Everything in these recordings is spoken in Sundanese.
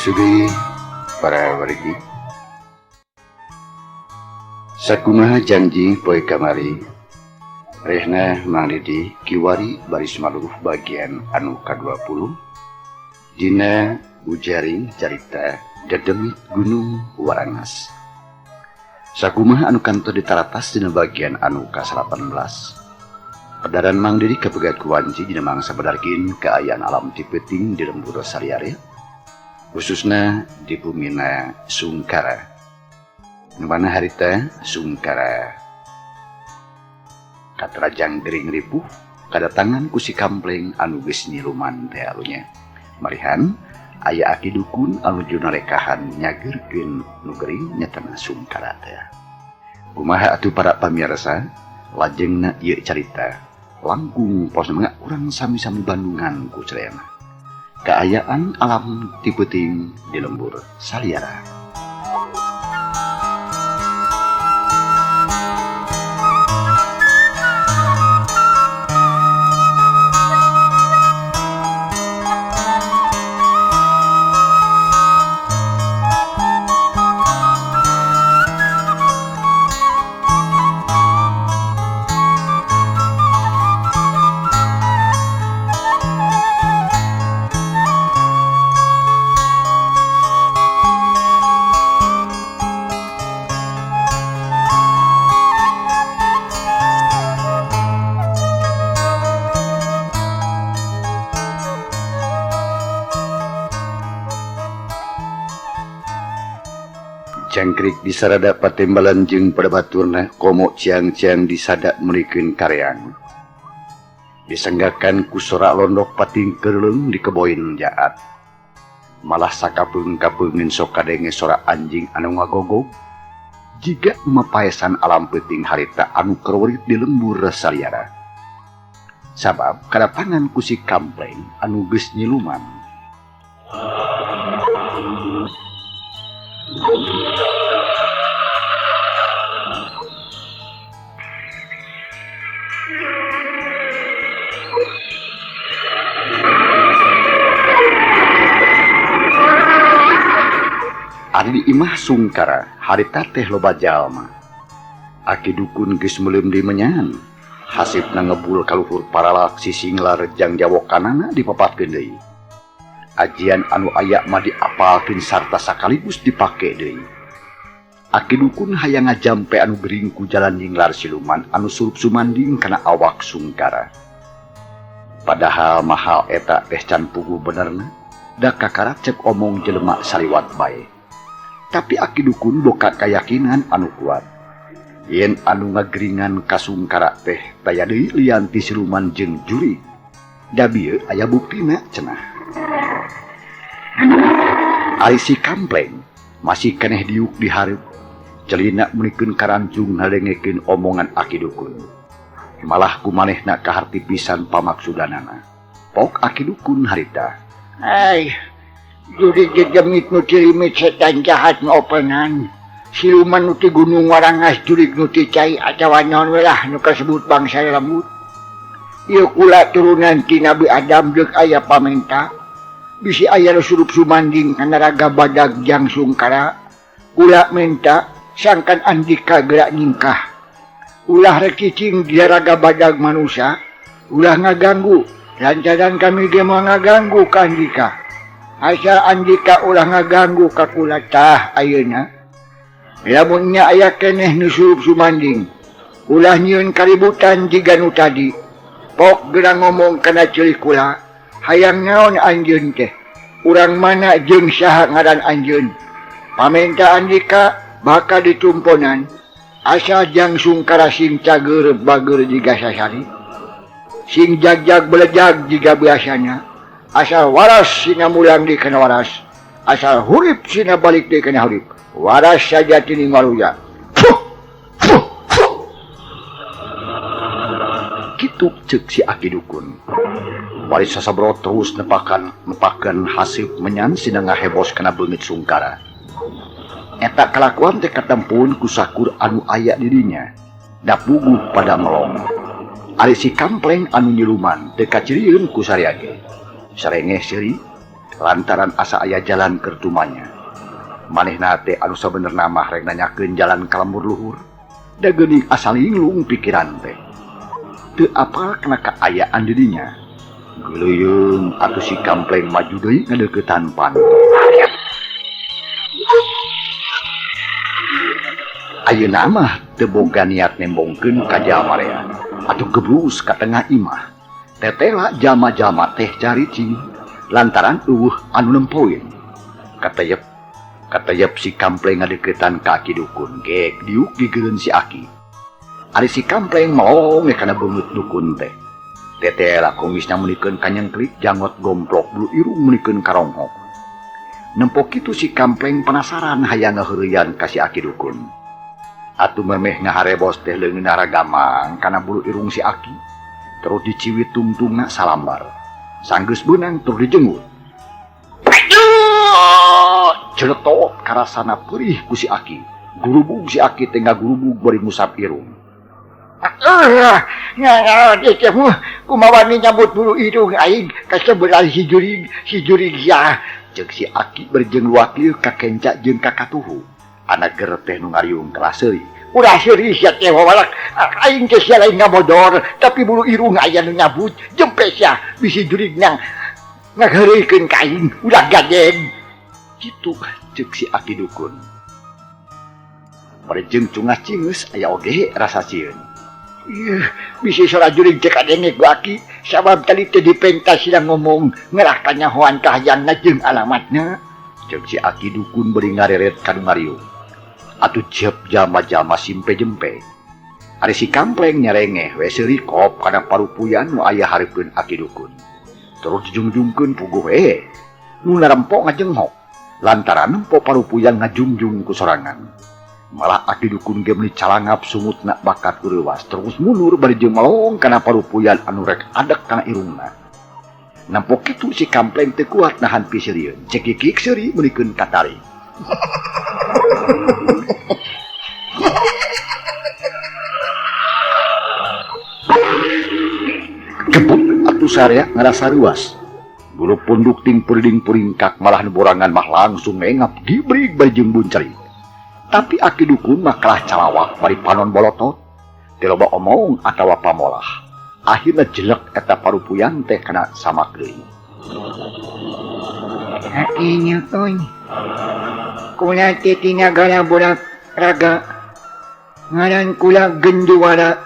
Sudi para wargi sakumaha janji poe kamari rehna Mang Didi kiwari baris maluh bagian anu ka-20 dina ujaring carita Dedemit Gunung Warangas. Sakumaha anu kantor ditaratas dina bagian anu ka-18. Pedaran Mang Didi kapegat ku wanci dina mangsa bedarkin kaayaan alam ti peuting di lembur saliare, khususna di bumina Sungkara. Nu mana harita Sungkara katerajang gering ripuh kadatangan ku si Kampleng anu geus nyiluman teh alunya. Marihan aya aki dukun anu junarekahan nyageurkeun nu gering nyatana Sungkara teh. Kumaha atuh para pamirsa lajengna ieu carita langkung pos mangga urang sami-sami bandungan ku sadayana. Kaayaan alam ti peuting di lembur saliara. Jangkrik disarada patembalan jeung pada baturna komo ciang-ciang disadak meulikeun kareang. Disenggakan ku sorak londok pating keurleung di keboin jaat. Malah sakapeung-kapeungeun sok kadenge sorak anjing anu ngagogog. Jiga mapaesan alam peuting harita anu kerorit di lembur saliara. Sabab kadatangan ku si Kampleng anu geus nyiluman. Ari di imah Sungkara harita teh loba jalma. Aki dukun geus meuleum di menyan. Hasipna ngebul kaluhur paralak sisinglar jang jawokanana dipapatkeun deui. Ajian anu aya mah diapalkeun sarta sakaligus dipake deui. Aki dukun hayang ngajampe anu gering ku jalan nyinglar siluman anu surup sumanding kana awak Sungkara. Padahal mahal eta teh can puguh benerna, da kakarak cek omong jelema saliwat bae. Tapi aki dukun boka kayakinan anu kuat. Yen anu ngageringan ka Sungkara teh taya deui lian ti siluman jeung juri. Da bieu aya buktina cenah. Ari si Kampleng masih keneh diuk di hareup. Celina meunikeun karancung ngadengekeun omongan aki dukun. Malah ku manehna kaharti pisan pamaksudanana. Pok aki dukun harita. Ai, juri jegemit nu cilimit setan jahat nu openan. Siluman nu ti Gunung Warangas jurig nu ti cai atawa naon we lah nu kasebut bangsa lembut. Ieu kula turunan ti Nabi Adam jeung aya pamenta. Bisi aya nu surup sumanding kana raga badag jang Sungkara. Kula menta sangkan andika gerak nyingkah. Ulah rek cicing di raga badag manusia, ulah ngaganggu. Lantaran kami ge moal ngaganggu ka andika. Asal andika ulah ngaganggu ka kula tah ayeuna. Lamun nya aya keneh nu surup sumanding, ulah nyieun kaributan jiga nu tadi. Pok geura ngomong kana ceulih kula, hayang naon anjeun teh? Urang mana jeung saha ngaran anjeun? Pamenta andika bakal ditumponan. Asal jang Sungkara sing cager bager jiga sasari. Sing jagjag belejag jiga biasanya. Asal waras sina mulang di kana waras. Asal hurip sina balik di kana hurip. Waras saja tining waluya. Fuh, fuh, fuh. Kitu ceuk si Aki Dukun. Bari sasabro terus nepakan haseup menyan sina ngahebos kana beungit Sungkara. Eta kalakuan teh katempun ku sakur anu aya di dinya. Da puguh pada melong. Ari si Kampleng anu nyiluman teu kacirieun ku saria ge. Sarengeh seuri lantaran asa aya jalan keur tumanya. Manehna teh anu sabenerna mah rek nanyakeun jalan ka lembur luhur. Da geuning asa linglung pikiran teh. Teu apal kana kaayaan di dinya. Geuleuyeung atuh si Kampleng maju deui ngadeuketan panto. Ayeuna mah teu boga niat nembongkeun ka jalma rea. Atuh gebrus ka tengah imah. Tetela jalma-jalma teh caricing lantaran eueuh anu nempoeun. Katayep si Kampleng ngadeuketan ka Aki Dukun gek diuk gigeureun si Aki. Ari si Kampleng melong kana beungeut dukun teh. Tetela kumisna meunikeun kanyengklik jangot gomplok bulu irung meunikeun karonghok. Nempo kitu si Kampleng penasaran hayang ngaheureyan ka si Aki Dukun. Atuh memeh ngaharebos teh leungeunna ragamang kana bulu irung si Aki. Terus diciwit tungtungna salambar. Sanggeus beunang tur dijenggut. Celetot karasana perih ku si Aki. Gurubug si Aki teh ngagurubug bari ngusap irung. Kumaha nyabut bulu irung aing kasebelah si jurig ya. Ceuk si Aki berjeng luak lieu ka kenca jeung ka katuhu. Anak ger teh nu ngariung kelas seuri. Ulah seuri sia teh wawalak. Aing teh sia lain ngabodor, tapi bulu irung aya nu nyabut. Jempe sia bisi jurig nang ngaheureuikeun ka aing, ulah gadeg. Kitu ceuk si Aki Dukun. Bari jeung cungah cingeus aya oge rasa sieun. Ih, bisi sora jurig teh kadenge ku Aki, sabab tadi teh dipentas sila ngomong ngerah kanyahoan kahayangna jeung alamatna. Ceuk si Aki Dukun bari ngareret ka nu ngariung. Atuh jep jalma-jalma simpe jempe. Ari si Kampleng nyerengeh we seuri kop kana parupuyan nu aya hareupeun Aki Dukun. Terus dijungjungkeun puguh we. Nu narempo ngajenghok. Lantaran nempo parupuyan ngajungjung ku sorangan. Malah Aki Dukun ge meuni calangap sungutna bakat ku reuwas terus mundur bari jeung melong kana parupuyan anu rek adek kana irungna. Nempo kitu si Kampleng teu kuat nahan piseurieun. Cekikik seuri meunikeun katari. Gebuk atuh sarea ngarasa ruas. Bulu punduk ting puriding puringkak malah nu borangan mah langsung ngengap gibrig bari jeung bunceri. Tapi Aki Dukun mah kalah calawak bari panon bolotot. Teu loba omong atawa pamolah. Akhirna jelek eta parupuyan teh kana samak deui. Akinya euy. Kula teh tina gara budak raga. Ngaran kula Genduwara.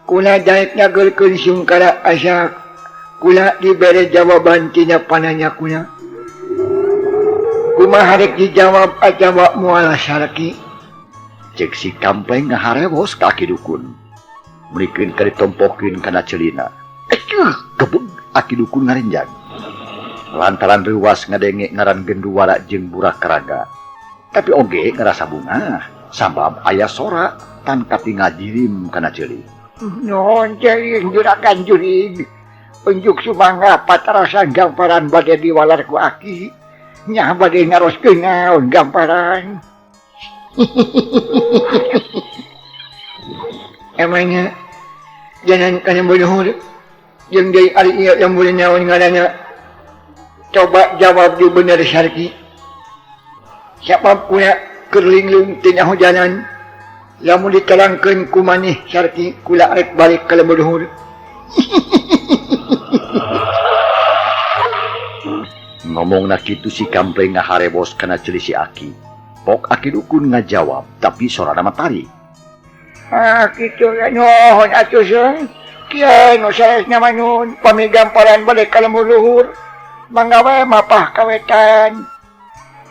Kula daek nyageurkeun Sungkara asa kula dibere jawaban tina pananya kula. Kumaha rek dijawab atawa moal sarki? Ceuk si Kampleng ngaharewos ka Aki Dukun. Meunikeun ka ditompokeun kana ceulina. Eceuh, gebeg Aki Dukun ngarenjang. Lantaran reuwas ngadenge ngaran Genduwara jeung Burak Raga. Tapi oge ngarasa bungah sabab aya sora tan katingal jirim kana ceuli. Nuhun ceuing juragan jurig. Unjuk sumangga patarasan gamparan bade diwalar ku Aki. Nya bade naroskeun naon gamparan. Emangnya jalan kana luhur jeung deui ari ieu lembur naon ngaranna. Coba jawab di bener sarki. Sabab kula keur linglung teu nyaho jalan. Lamun diterangkeun ku maneh sarki kula rek balik ka lembur luhur. Ngomongna kitu si Kampleng ngaharebos kana ceuli si Aki. Pok Aki Dukun ngajawab tapi sorana mah tari. Ah kitu nuhun atuh seung. Kieu nu sanesna mah nyuhun pami gamparan balik ka lembur luhur. Mangga we mapah kawetan.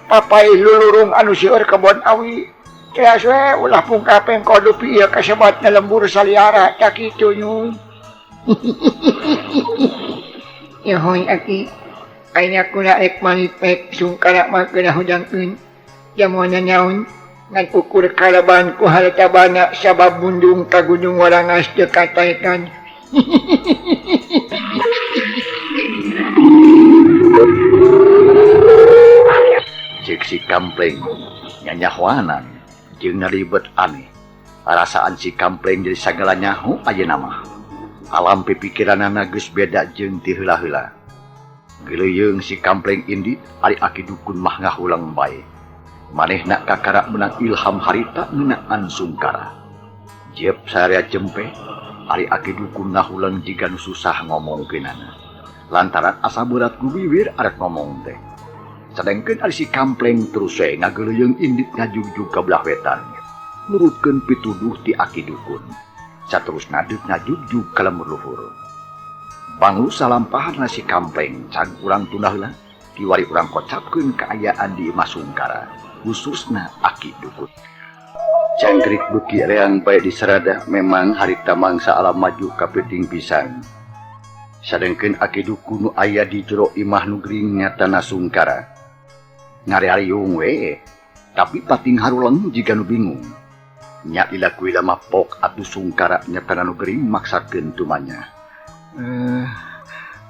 Papai lulurung anu seueur kebon awi. Teas we ulah pungkapeng kodupi ieu kasebatna lembur saliara tak kitu nyuhun. Nuhun aki. Ayeuna kula rek malik rek Sungkara mah geuna hudangkeun. Jamuan nyaun ngan ukur kalaban ku harta bana sabab mundung ka Gunung Warangas teu kataekan. Cek si Kampleng nyanyahoanan jeung ngaribet aneh. Rasaan si Kampleng jadi sagala nyaho ayeuna mah. Alam pipikiranana geus beda jeung ti heula-heula. Geuleuyeung si Kampleng indit ari aki dukun mah ngahulang bae. Manehna kakara menang ilham harita ngeunaan Sungkara. Jep sarea cempe ari aki dukun ngahulang jiga nu susah ngomongkeunana. Lantaran asa berat ku bibir arek ngomong teh. Sadengkeun ari si Kampleng terus we ngageuleuyeung indit ngajugjug ka belah wetan. Nurutkeun pituduh ti aki dukun. Saterusna deuk ngajugjug ka lembur luhur. Banglu salampahanna si Kampleng can urang tunda heula kiwari urang kocapkeun kaayaan di imah Sungkara, khususna aki dukun. Cangkrik beuki reang bae disarada memang harita mangsa alam maju kapiting pisan. Sadengkeun aki dukun nu aya di jero imah nu gering nyatana Sungkara. Ngareariung we, tapi pating haruleng jiga nu bingung. Nya dilakui lama pok atuh Sungkara nyatana nu gering maksakeun tumanya.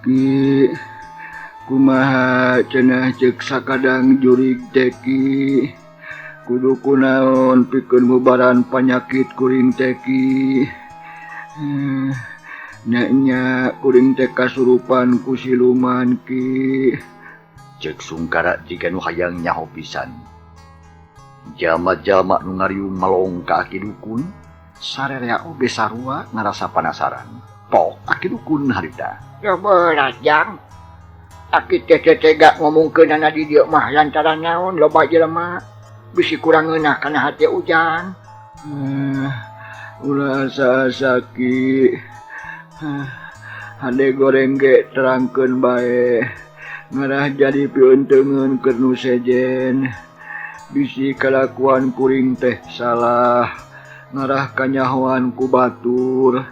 Ki kumaha cenah ceuk sakadang jurig teh ki. Kudu kunaon pikeun mubaran panyakit kuring teh ki. Nya kuring teh kasurupan ku siluman ki. Ceuk Sungkara jiga nu hayang nyaho pisan. Jalma-jalma nu ngariung melong ka aki dukun, sarerea oge sarua ngarasa panasaran. Pok aki dukun harita. Ya berat jang. Aki teh tega ngomongkeunana di dieu mah lantaran naon loba jelema bisi kurang ngeunah kana hate ujang. Ulah asa-asa ki. Hade goreng ge terangkeun bae. Ngarah jadi piunteungeun keur nu sejen. Bisi kalakuan kuring teh salah. Ngarah kanyahoan ku batur.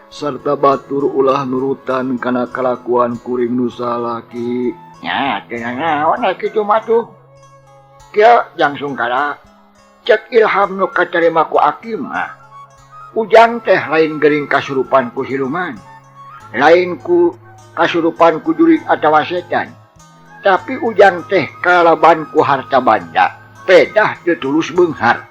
Sarta batur ulah nurutan kana kalakuan kuring nu salah ki. Nya teu nanaon kitu mah tuh. Kieu jang Sungkara. Cek ilham nu katarima ku aki mah. Ujang teh lain gering kasurupan ku siluman. Lain ku kasurupan ku jurig atawa setan. Tapi ujang teh kalaban ku harta banda. Pedah teu tulus beunghar.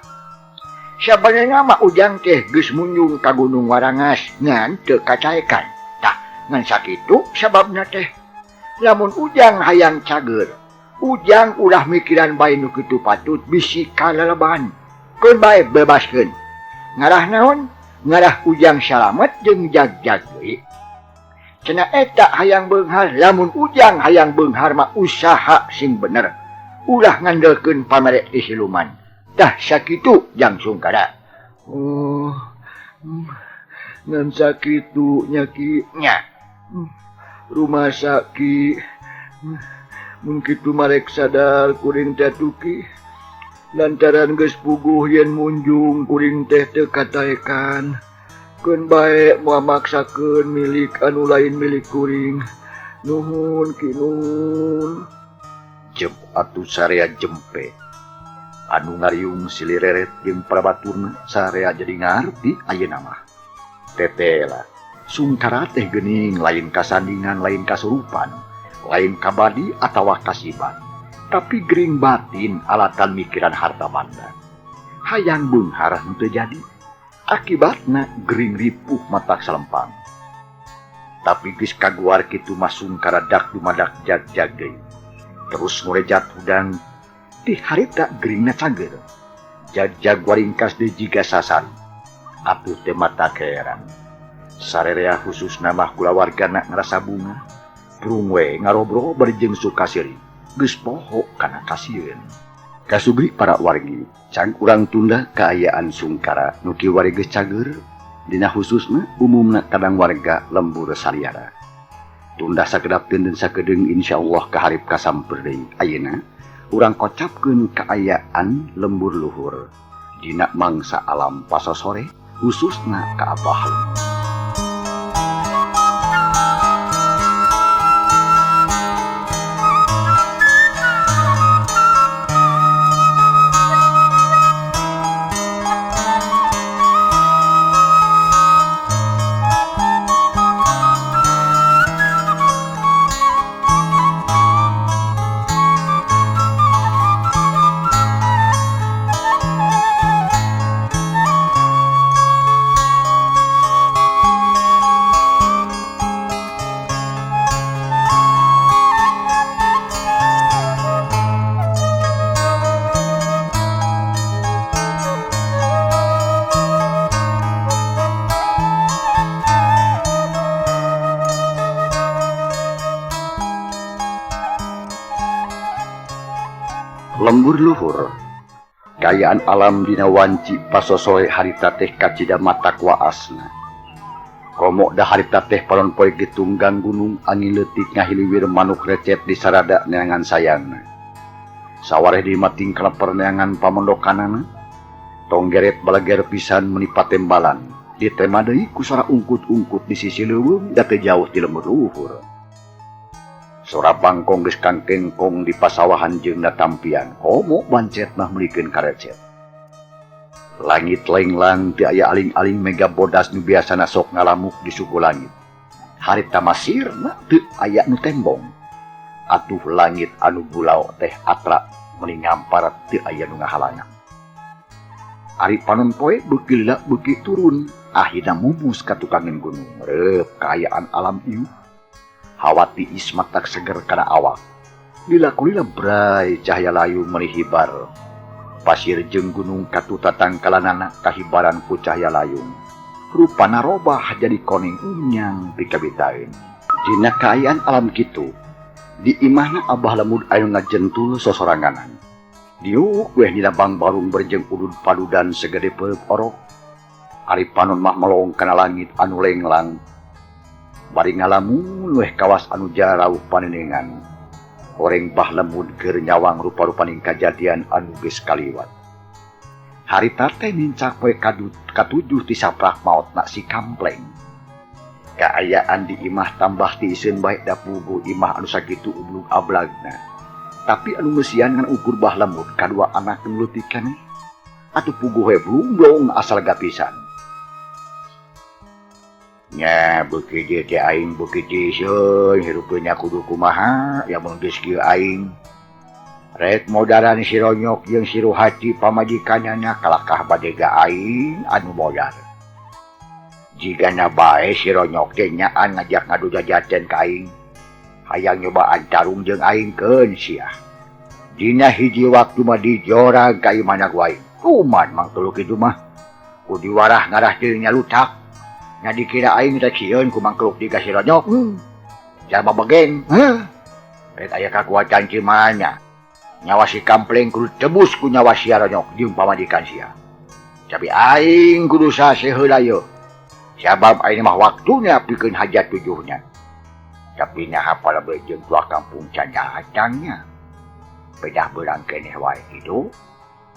Sabenerna mah ujang teh geus munjung ka Gunung Warangas ngan teu kacaekan. Tah ngan sakitu sababna teh. Lamun ujang hayang cager, ujang ulah mikiran bae nu kitu patut bisi kaleleban. Keun bae bebaskeun. Ngarah naon? Ngarah ujang salamet jeung jag-jag deui. Cenah eta hayang beunghar, lamun ujang hayang beunghar mah usaha sing bener. Ulah ngandelkeun pamere ti siluman. Tah sakitu jang Sungkara. Oh, ngan sakitu nya ki nya. Rumasa ki. Mun kitu marek sadar kuring teh tuki. Lantaran geus puguh yen munjung kuring teh teu kataekan. Keun bae moal maksakeun milik anu lain milik kuring. Nuhun ki nuhun. Jep atuh sarea jempe. Anu ngariung silireret jeung parabaturna sarea jadi ngarti ayeuna mah. Tetela Sungkara teh geuning lain kasandingan lain kasurupan, lain kabadi atawa kasibat. Tapi gering batin alatan mikiran harta banda. Hayang beunghar henteu jadi. Akibatna gering ripuh matak salempang. Tapi geus kaguar kitu mah Sungkara dak dumadak jag-jag deui. Terus ngorejat hudang di harita geringna cager. Jag-jag waringkas deui jiga sasari. Atuh teh mata keheran. Sarerea khususna mah kulawargana ngarasa bunga. Prung we ngarobro bari jeung sukasiri. Geus poho kana kasieun. Kasubri para wargi, can urang tunda kaayaan Sungkara nu kiwari geus cager dina khususna umumna kadang warga lembur saliara. Tunda sakedap deundeun sakedeung insyaallah kaharip kasamper deui. Ayeuna urang kocapkeun kaayaan lembur luhur dina mangsa alam pasosore khususna ka Abah. Lembur luhur. Kaayaan alam dina wanci pasosore harita teh kacida matak waasna. Komo da harita teh panon poe getunggang gunung angin leutik ngahiliwir manuk recet di sarada neangan sayangna. Sawareh di mating kaleper neangan pamondokanana. Tonggeret balager pisan meni patembalan. Ditema deui ku sora ungkut-ungkut di sisi leuweung da teu jauh ti lembur luhur. Sora bangkong geus kangkengkong di pasawahan jeung natampian komo bancet mah meulikeun karecet. Langit lenglang teu aya aling-aling mega bodas nu biasana sok ngalamuk di suku langit. Harita masirna teu aya nu tembong. Atuh langit anu bulau teh atra meuni ngampar teu aya nu ngahalangan. Ari panon poe beuki lila beuki turun, ahina mumus ka tukangeun gunung. Reup kaayaan alam ieu. Hawa tiis matak seger kana awak. Lila kulila bray cahaya layung meuni hibar. Pasir jeung gunung katu tatangkalanana kahibaran ku cahaya layung. Rupana robah jadi koning unyang pikabitaeun. Dina kaayaan alam kitu, di imahna Abah Lemud anu ngajentul sosoranganan. Diuk weh dina bangbarung berjeng udud padudan segede peup orok. Ari panon mah melong kana langit anu lenglang. Bari ngalamun weh kawas anu jarauh panenengan. Horeng Bah Lemud keur nyawang rupa-rupaning kajadian anu geus kaliwat. Harita teh nincak poe katujuh ti saprak maotna si Kampleng. Kaayaan di imah tambah tiiseun bae da puguh imah anu sakitu ublug ablagna. Tapi anu ngeusian ngan ukur Bah Lemud kadua anak nu leutik keneh. Atuh puguh we blunglong asal gapisan. Nya beuki dieu teh aing beuki tiiseun hirup teh nya kudu kumaha ya mun geus kieu aing. Rek modaran si Ronyok jeung si Ruhati pamajikanana kalakah badega aing anu modar. Jigana bae si Ronyok teh nyaan ngajak ngadu jajaten ka aing. Hayang nyobaan tarung jeung aing keun sia. Dina hiji waktu mah dijorag ka imahna ku aing. Kuman mangtulu kitu mah. Ku diwarah ngarah teu nyalutak. Nya dikira aing rek sieun ku mangkluk di ka si Ronyok. Jalma begeng. Heuh. Rek aya kakuatan cimanya. Nyawa si Kampleng kudu tebus ku nyawa si Ronyok jeung pamajikan sia. Tapi aing kudu saseh heula yeuh. Sabab aing mah waktuna pikeun hajat tujuhna. Tapi naha palebet jeung tua kampung can datangnya. Pedah beurang keneh wae kitu.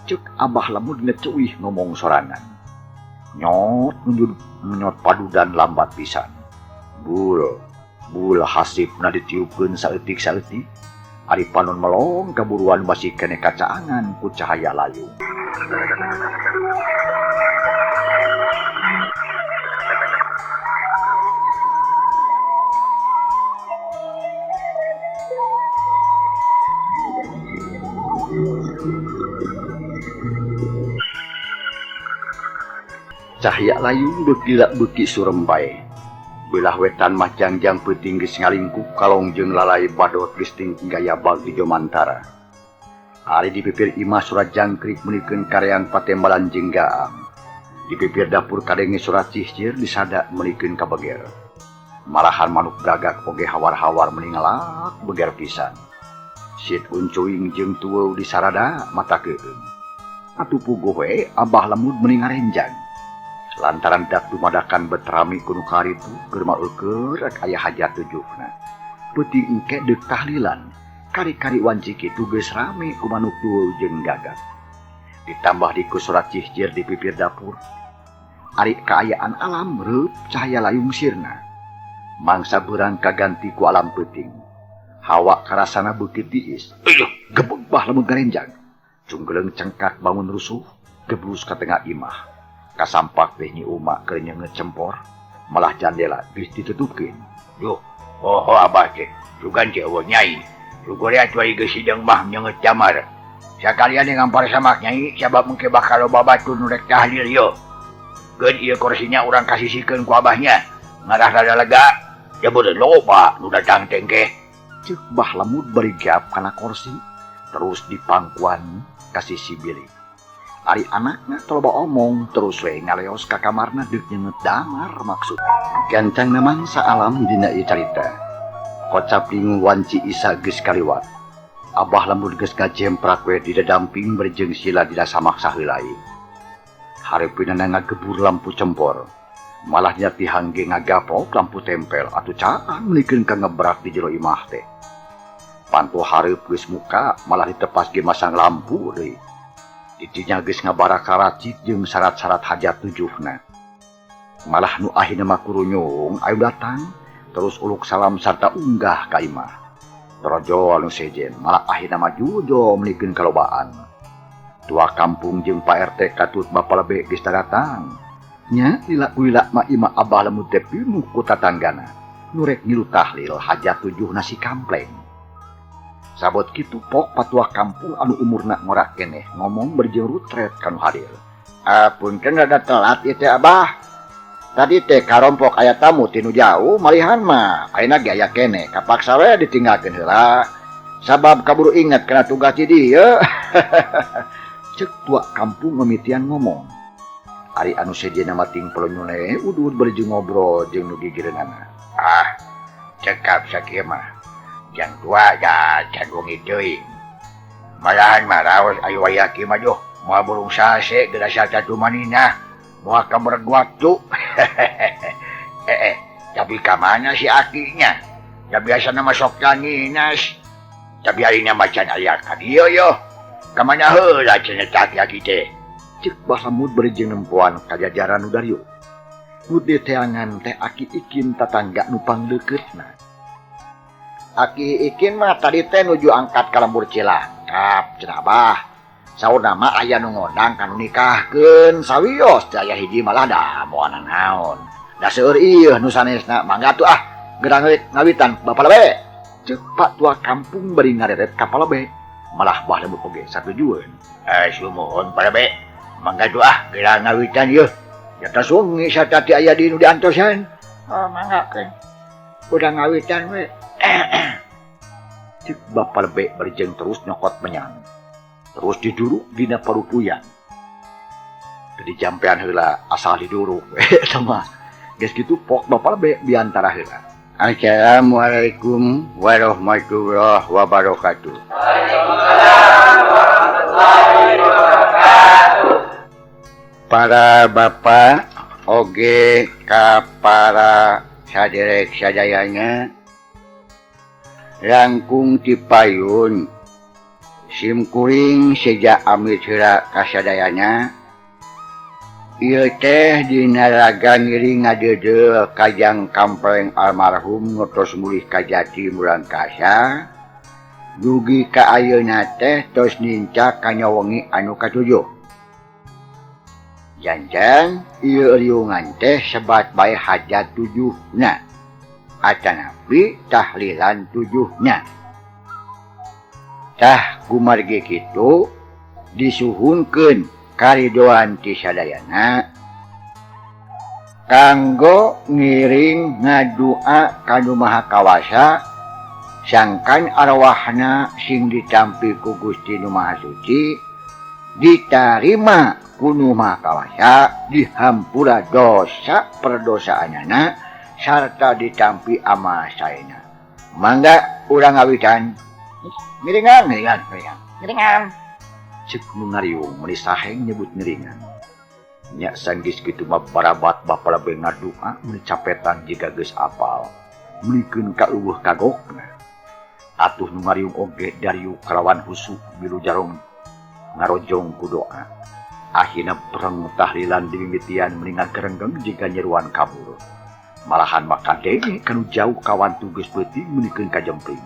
Ceuk Abah Lemud ngeucuih ngomong sorangan. Nyot nunjud nyot padudan lambat pisan. Bul, bul hasipna ditiupkeun saeutik-saeutik. Ari panon melong kaburuan masih keneh kacaangan ku cahaya layung. Cahaya layung beuki lila beuki surem bae. Belah wetan mah jangjang peuting geus ngalingkup kalong jeung lalai badot geus tinggi gaya bag di jomantara. Ari di pipir imah surat jangkrik meulikeun kareang patembalan jeung gaang. Di pipir dapur kadenge surat cihcir disada meulikeun kabeger. Malahan manuk gagak oge hawar-hawar meuni ngalak beger pisan. Sit uncuing jeung tueuw disarada mata keueung. Atuh puguh we Abah Lemud meuni ngarenjang. Lantaran dak dumadakan betrami ku nu karitu keur mah eueuh rek aya hajat tujuhna. Peuting engke deuk tahlilan, kari-kari wanci kitu geus rame ku manuk tueuw jeung gagak. Ditambah di ku surat cihcir di pipir dapur. Ari kaayaan alam reup cahaya layung sirna. Mangsa beurang kaganti ku alam peuting. Hawa karasana beuki tiis. Uyuh, gebeg Bah Lemud garenjang. Cunggeleng cengkak bangun rusuh, geblus ka tengah imah. Kasampak teh Nyi Uma keur nyeungeut cempor, malah jandela geus ditutupkeun. Duh, poho abah teh, sugan teh eueuh nyai. Syukur atuh ari geus hideung mah nyeungeut damar. Sakalian ngampar samak nyai sabab mengke bakal loba batur nu rek tahlil ieu. Geun ieu kursinya urang kasisikeun ku abahnya. Ngarah rada lega, ya beureun loba nu datang teh engke. Ceuk Bah Lemud bari gap kana kursi, terus dipangkuan ka sisi bilik. Ari anakna toloba omong terus we ngaleos ka kamarna deuk nyeungeut damar maksud. Gancang mangsa alam dina ieu carita. Kocap lingu wanci Isa geus kaliwat. Abah lembut geus ngajemprak we di dadamping bari jeung sila dina samak saheulai. Hareupeunana ngagebur lampu cempor. Malah dina tihang ge ngagaplok lampu tempel atuh caang meulikeun ka ngebrak di jero imah teh. Panto hareup geus muka malah ditepas ge masang lampu deui. Didinya geus ngabarak-karacik jeung syarat-syarat hajat tujuhna. Malah nu akhirna mah kurunyung ayo datang terus uluk salam sarta unggah ka imah. Torojol nu sejen malah akhirna mah jujo meulikeun kalobaan. Tua kampung jeung Pak RT katut Bapak Lebe geus datang. Nya lila-lila mah imah Abah Lemut teh pinuh ku tatanggana. Nu rek ngilu tahlil hajat tujuhna si kampleng. Sabot kitu pok patua kampung anu umurna ngora keneh ngomong bari jeung rutret kanu hadir. Apunten rada telat ieu teh Abah. Tadi teh karompok aya tamu ti nu jauh malihan mah ayeuna ge aya keneh kapaksa we ditinggalkeun heula. Sabab kaburu inget kana tugas di dieu. Ceuk tua kampung mimitian ngomong. Ari anu sejenna mah ting pelonyone udud bari jeung ngobrol jeung nu gigireunana. Ah, cekap sakieu mah. Jang tua da can wengi teuing. Malahan mah raos ayo wayah kieu mah duh, moal burung sase geus satumanina. Moal kabereg waktu. Tapi ka mana si akinya? Da biasana mah sok nginas. Tapi ayeuna mah can aya ka dieu yeuh. Ka mana heula cenah teh aki teh? Ceuk Bah Lemut bari jeung nempoan kajajaran nu dariuk. Nu diteangan teh aki ikin tatangga nu pangdeukeutna. Aki ikin mah tadi teh nuju angkat ka lembur Cilangkap cenah Abah. Saurna mah aya nu ngondang kanu nikahkeun sawios teh aya hiji malah da moal nanaon. Da seueur ieu nu sanesna mangga atuh ah gerang ngawitan Bapak Lebe. Ceuk Pak Tua kampung bari ngareret ka Pak Lebe. Malah Bah Lemut oge satujueun. Sumuhun Pak Lebe. Mangga atuh ah gerang ngawitan ieu. Nyata sungi sarta ti aya di nu diantosan. Oh mangga keun. Udah ngawitan we. Ceuk Bapak Lebe bari jeung terus nyokot menyang. Terus diduruk dina parupuyan. Teu dijampean heula asal diduruk we eta mah. Geus kitu pok Bapak Lebe biantara heula. Assalamualaikum warahmatullahi wabarakatuh. Waalaikumsalam warahmatullahi wabarakatuh. Para bapak oge ka para saderek sadayana langkung ti payun simkuring seja amit heula kasadayana. Ieu teh dina raga ngiring ngadeudeuh kajang kampleng almarhum nu tos mulih ka jati murangkasa dugi ka ayeuna teh tos nincak kana wengi anu katujuh. Janten ieu riungan teh sebat bae hajat tujuhna atanapi tahlilan tujuhna. Tah kumargi kitu disuhunkeun karidoan ti sadayana kanggo ngiring ngadua ka Nu Maha Kawasa sangkan arwahna sing ditampi ku Gusti Nu Maha Suci ditarima ku Nu Maha Kawasa dihampura dosa perdosaanana sarta ditampi amal saena. Mangga urang ngawitan. Ngiringan, ngiringan, ngiringan, ngiringan. Ceuk nu ngariung meuni saheng nyebut ngiringan. Nya sanggis kitu mah barabat Bapa Lebe ngadua meuni capetan jiga geus apal. Meulikeun ka eueuh kagokna. Atuh nu ngariung oge dariuk kalawan husuk milu jarong ngarojong ku doa. Akhirna breng tahlilan dimimitian meuni ngagerenggeng jiga nyeruan kabur. Malahan mah kadenge kanu jauh kawantu geus peuting meulikeun ka jempling.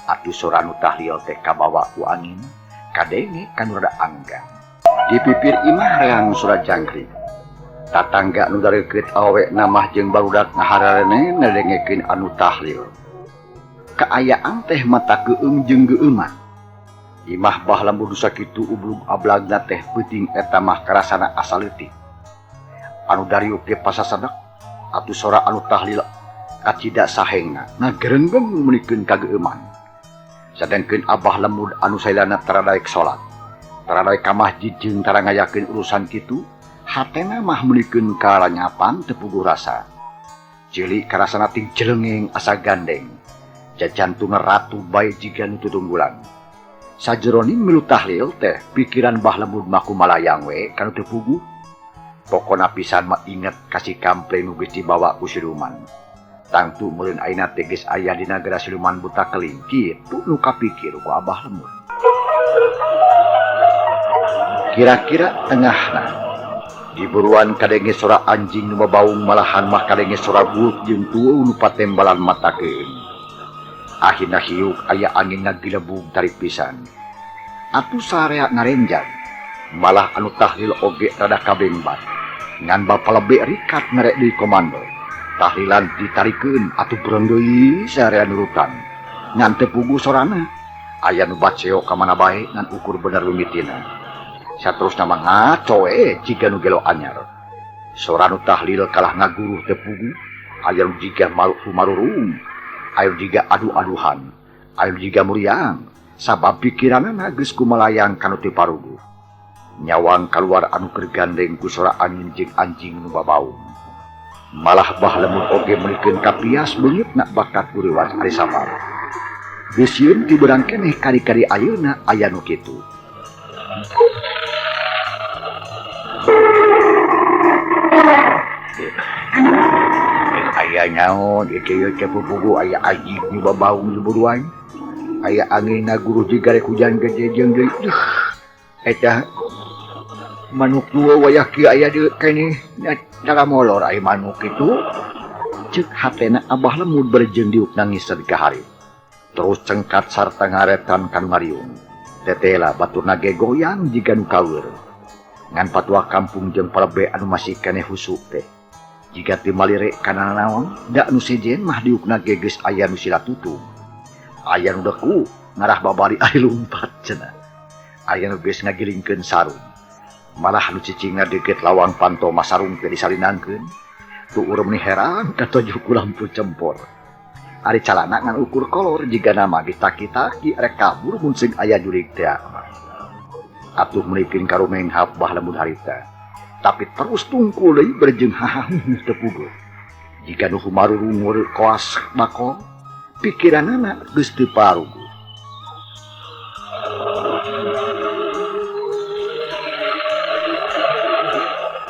Atuh sora nu tahlil teh kabawa ku angin. Kadenge kanu rada anggang. Di pipir imah reang sora jangkrik. Tatangga nu dareukeut awewe namah jeung barudak ngahararene ngadengekeun anu tahlil. Kaayaan teh mata geueung jeung geueuman. Imah Bah Lembut sakitu ublug ablagna teh peuting eta mah karasana asa leutik. Anu dariuk ge pasasadak atuh sora anu tahlil kacida sahengna ngagerenggeng meulikeun ka geueuman. Sadengkeun Abah Lemud anu sailana taradaek salat, taradaek ka masjid jeung tara ngayakeun urusan kitu, hatena mah meulikeun karanyapan teu puguh rasa. Ceuli karasana ting jelengeng asa gandeng. Jajantungna ratu bae jiga nu tutunggulan. Sajeroning milu tahlil teh pikiran Bah Lemud mah kumalayang we kanu teu puguh. Pokona pisan mah inget ka si Kampleng nu geus dibawa ku siluman. Tangtu meureun ayeuna teh geus aya di nagara siluman buta keling kitu nu kapikir ku Abah Lemud. Kira-kira tengahna diburuan kadenge sora anjing nu babaung malahan mah kadenge sora buuk jeung tueuh nu patembalan mata keung. Akhirna hiuk aya angin ngagilebug tarik pisan. Atuh sarea ngarenjang malah anu tahlil oge rada kabengbat. Ngan bapa lebe rikat ngerek di komando. Tahlilan ditarikeun atuh beurang deui sarea nurutan. Ngan teu puguh sorana. Aya nu baceo ka mana bae ngan ukur bener mimitina. Saterusna mah ngaco we jiga nu gelo anyar. Sora nu tahlil kalah ngaguruh teu puguh. Aya nu jiga marurung. Aya nu jiga adu-aduhan. Aya nu jiga muriang. Sabab pikiranana geus kumalayang kanu teu paruguh. Nyawang kaluar anu keur gandeng ku sora angin jeung anjing nu babaung. Malah Bah Lemud oge meulikeun kapias beungeutna bakat guriwas ari sabar. Geus sieun ti beurang keneh kari-kari ayeuna aya nu kitu. Aya nyaon ieu teh pupugu aya anjing nu babaung di buruan. Aya angin ngaguruh jiga rek hujan gede jeung deui. Eta manuk dua wayah kieu aya deui keneh dalam molor aya manuk itu. Ceuk hatena Abah Lemud berjeung diuk nangis ka hareup. Terus cengkat sarta ngaretan kanu ngariung. Tetela baturna ge goyang jiga nu kaweur. Ngan patua kampung jeung palebe anu masih keneh husuk teh. Jiga teu malire kana naon, da nu sejen mah diukna ge geus aya nu sila tutung. Aya nu deku ngarah babari ari lumpat cenah. Aya nu geus ngagilingkeun sarung. Malah nu cicingna deukeut lawang panto mah sarung teh disalinangkeun. Tuur meuni herang katoju ku lampu cempor. Ari calana ngan ukur kolor jiga nama geus taki-taki rek kabur mun seung aya jurig teh. Atuh meulikeun karumenghap Bah Lemud harita. Tapi terus tungkul deui berjeung hahahuh teu puguh. Jiga nu humarurungur koas bakol, pikiranana geus teu paruguh.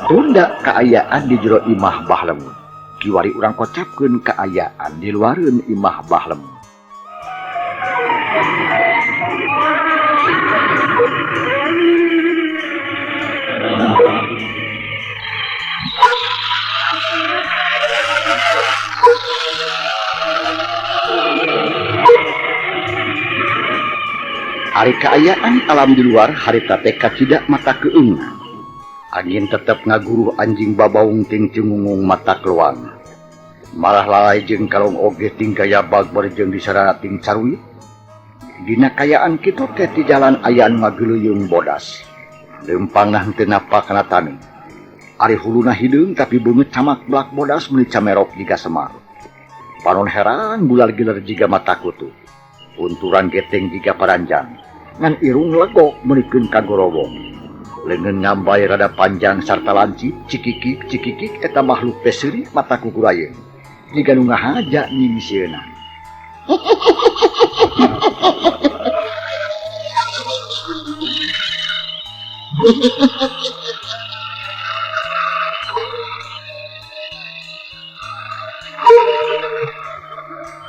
Tunda kaayaan di jero imah Bah Lemud. Kiwari urang kocapkeun kaayaan di luareun imah Bah Lemud. Ari kaayaan alam di luar harita teh kacida mata keungan. Angin tetep ngaguruh anjing babaung ting cengungung mata keluang. Malah lalai jeung kalong oge ting gaya bagbar jeung disarana ting caruit. Dina kayaan kitu teh di jalan aya anu ngageuleuyeung bodas. Leumpangna henteu napa kana taneuh. Ari huluna hideung tapi beungeut camak belak bodas meuni camerok jiga semar. Panon herang gular giler jiga mata kutu. Unturan geteng jiga paranjang. Ngan irung legok meunikeun ka gorowong. Leungeun ngambay rada panjang sarta lancip, cikikik cikikik eta makhluk teh seuri mata kukurayeun. Jiga nu ngahaja nyingseuna.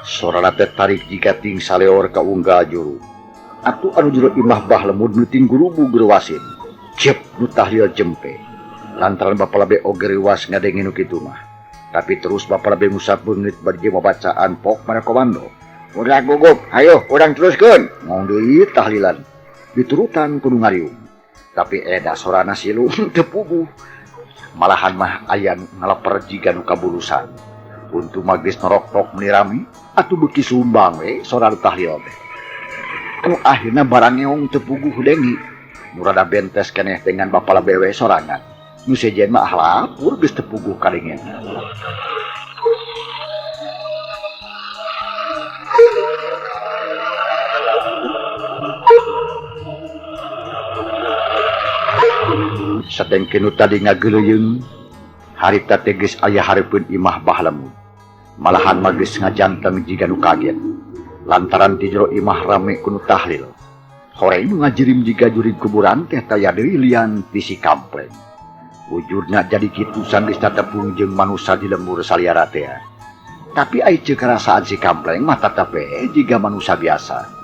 Sorana teh tarik jiga ting saleor ka unggal juru. Atuh anu jero imah Bah Lemud nu ting gurubug reuwasin. Cep nu tahlil jempe. Lantaran bapa labe oge reuwas ngadenge nu kitu mah. Tapi terus bapa labe ngusap beungeut bari jeung babacaan pok mana komando. Ulah gugup, hayo urang teruskeun. Ngong deui tahlilan. Diturutan kudu ngariung. Tapi eda sorana silung teu puguh. Malahan mah aya nu ngaleper jiga nu kabulusan. Untung mah geus norok-tok meuni rame, atuh beuki sumbang we sora nu tahlil teh. Anu akhirna barang ngeong teu puguh dengi. Nu rada bentes keneh dengan bapa labe we sorangan. Nu sejen mah lapur geus teu puguh kadengena. Satengkeun nu tadi ngageuleuyeung, harita teh geus aya hareupeun imah Bah Lemud. Malahan mah geus ngajanteng jiga nu kaget. Lantaran di jero imah rame ku nu tahlil. Horeng nu ngajirim jiga jurig kuburan teh taya deui lian ti si Kampleng. Wujudna jadi kitu sanggeus tatepung jeung manusa di lembur saliara teh. Tapi ai ceuk karasaan si Kampleng mah tetep we jiga manusa biasa.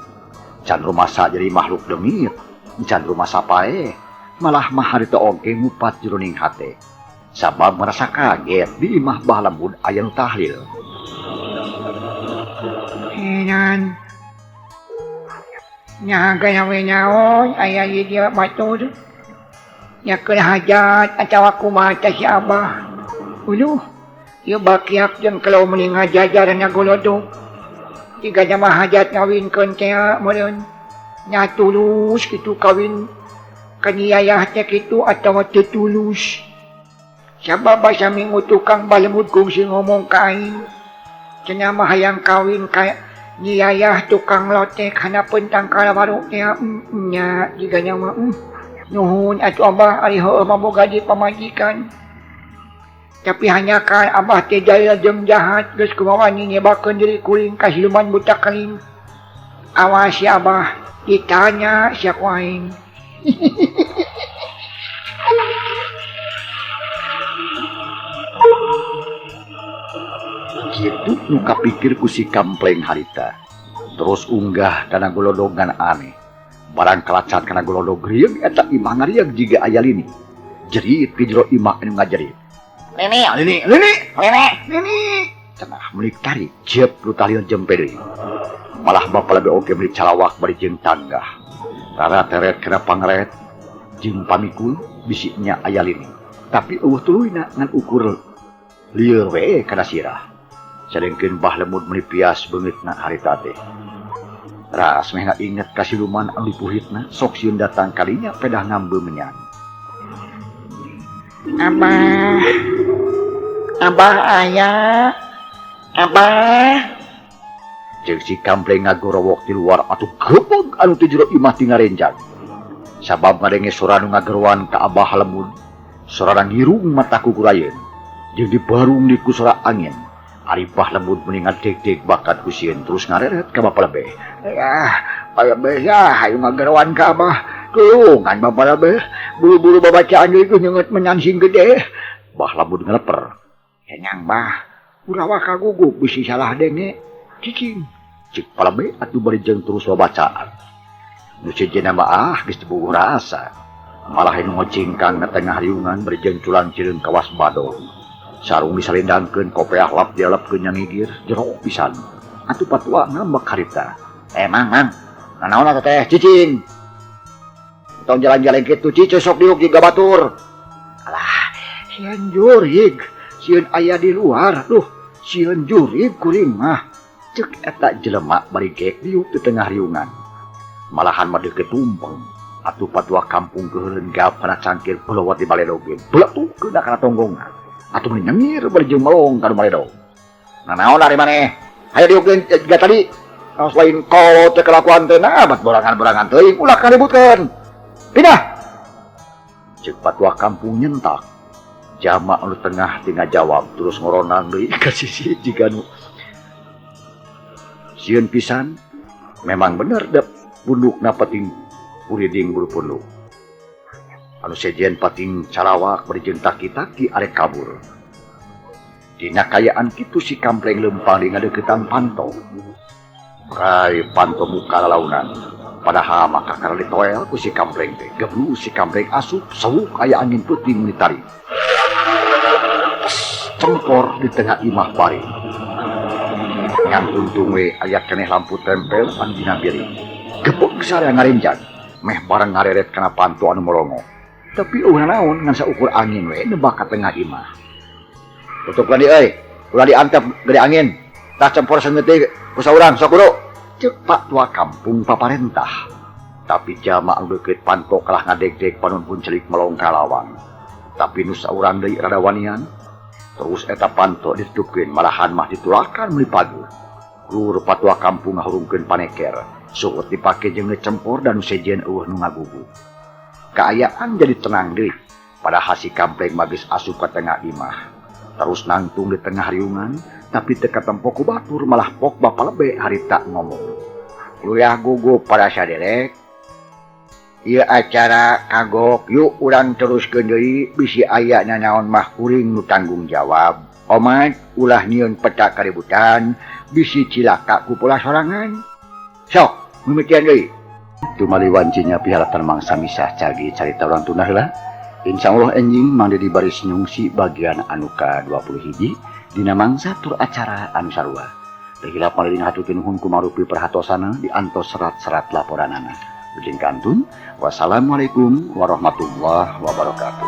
Can rumasa jadi makhluk demit, can rumasa paeh, malah mah harita oge ngupat jroning hate. Sabab merasa kaget di imah Bah Lembut aya nu tahlil. Heran. Nyaha gawe naon aya di dieu batur. Nyakeun hajat atawa kumaha teh si Abah. Uluh, ieu bakiak jeung kalau meni ngajajar ngagolodog. Tiga jama hajat ngawinkeun teh meureun. Nya tulus kitu kawin ka Nyi Yayah teh kitu atawa teu tulus. Sabab basa minggu tukang Balemut kungsi ngomong ka aing. Cenah mah hayang kawin ka Nyi Yayah tukang lotek handapeun tangkal waru teh nya jigana mah. Nuhun atuh Abah ari heueuh mah boga di pamajikan. Tapi hanjakal Abah teh jahil jeung jahat geus kumaha wani nyebakeun diri kuring ka siluman buta keling. Awas ya Abah, ditanya sia ku aing. Kitu nu kapikir ku si Kampleng harita. Terus unggah kana golodongan aneh. Barang kalacat kana golodog rieug eta imah ngarieg jiga aya lini. Jerit di jero imah anu ngajerit. Lini, lini, lini, lini, lini. Cenah meulik tarik jep nu tahlil jempe deui. Malah bapa lebih oge meulik calawak bari jeung tanggah. Rara teret kana pangret jeung pamikul bisinya aya lini. Tapi eueuh tuluyna ngan ukur lieur we kana sirah. Sadengkeun Bah Lemut meuni pias beungeutna harita teh. Ras meh inget ka siluman anu dipuhitna sok sieun datang kalinya pedah ngambe menyan. Abah. Abah aya. Abah. Ceuk si Kampleng ngagorowok di luar atuh gebeg anu ti jero imah ti ngarenjang. Sabab ngadenge sora nu ngageroan ka Abah Lemut, sora ngirung mata kukurayeun jeung dibarung di ku sora angin. Ari Bah Lembut meni ngadeg-deg bakat ku sieun terus ngareret ka Bapa Lebeh. Yah, Pak Lebeh yah, hayu ngageroan ka Abah. Tulungan Bapa Lebeh, buru-buru babacaan deui geus nyeungeut menyan sing gede. Bah Lembut ngeleper. Kenyang Bah, ulah kagugup bisi salah denge. Cicing. Cik Pak Lebeh atuh bari jeung terus babacaan. Nu sejenna mah ah geus teu bogoh rasa. Malah anu ngocingkang na tengah riungan bari jeung culang-cileung kawas badog. Sarung disalindangkeun kopeah lap dialepkeun nyangigir jero pisan. Atuh patua ngambek harita. Mang, mang. Nanaon atuh teh cicing? Tong jalan-jalan kitu cicing sok diuk jiga batur. Alah, sieun jurig, sieun aya di luar. Duh, sieun jurig kuring mah. Ceuk eta jelema bari gek diuk di tengah riungan. Malahan mah deukeut tumpeng. Atuh patua kampung keuheuleun gap kana cangkir pelowat di baledogeun. Beletukeun kana tonggongan. Atuh meni nyengir bari jeung melong ka nu baledog. Nanaon ari maneh? Hayu diukkeun jiga tadi. Aos lain kolot teh kelakuan teh nah bat borangan-borangan teuing ulah kaributkeun. Pindah. Ceuk patua kampung nyentak. Jama anu tengah teu ngajawab terus ngoronang deui ka sisi jiga nu sieun pisan. Memang bener dep pundukna pating kuriding bulu punduk. Anu sejen pating calawak bari jeung taki-taki arek kabur. Dina kayaan kitu si Kampleng leumpang di ngadeuketan panto. Rai panto muka lalaunan. Padahal mah kakara ditoel ku si Kampleng teh. Geblu si Kampleng asup sewuk aya angin peuting nu ditarik. Cengkor di tengah imah bari. Ngan untung we aya keneh lampu tempel anu dina bilik. Gebeg sarea ngarenjang. Meh bareng ngareret kana panto anu molongo. Tapi eueuh naon ngan saukur angin we nebak ka tengah imah. Tutup lagi euy, ulah diantep gede angin. Tah cempor seungeut deui ku saurang sok guru. Ceuk Pak Tua kampung paparentah. Tapi jama anu deukeut panto kalah ngadegdeg panon pun celik melong ka lawang. Tapi nu saurang deui rada wanian. Terus eta panto ditutupkeun malahan mah ditulakan meuli paguh. Klur patua kampung ngahurungkeun paneker. Suhut dipake jeung ngecempor dan nu sejen eueuh nu ngagugu. Kaayaan jadi tenang deui. Padahal si Kampleng mah geus asup ka tengah imah. Terus nangtung di tengah riungan, Tapi teu katempo ku batur, malah pok Bapa Lebe harita ngomong. Luyah gugup para saderek. Ieu acara kagok, yuk urang teruskeun deui, bisi aya nanaon mah kuring nu tanggung jawab. Omat ulah nyieun peta kaributan, bisi cilaka ku pola sorangan. Sok, mimitian deui. Tumali wancinya piharatan mangsa misah cagi carita urang tunda heula. Insya Allah enjing Mang Dedi baris nyungsi bagian anu ka-20 hiji dina mangsa tur acara anu sarua. Teu hilap Mang Dedi ngahaturkeun nuhun kumarupi perhatosana di antos serat-serat laporanana. Ujung kantun, wassalamualaikum warahmatullahi wabarakatuh.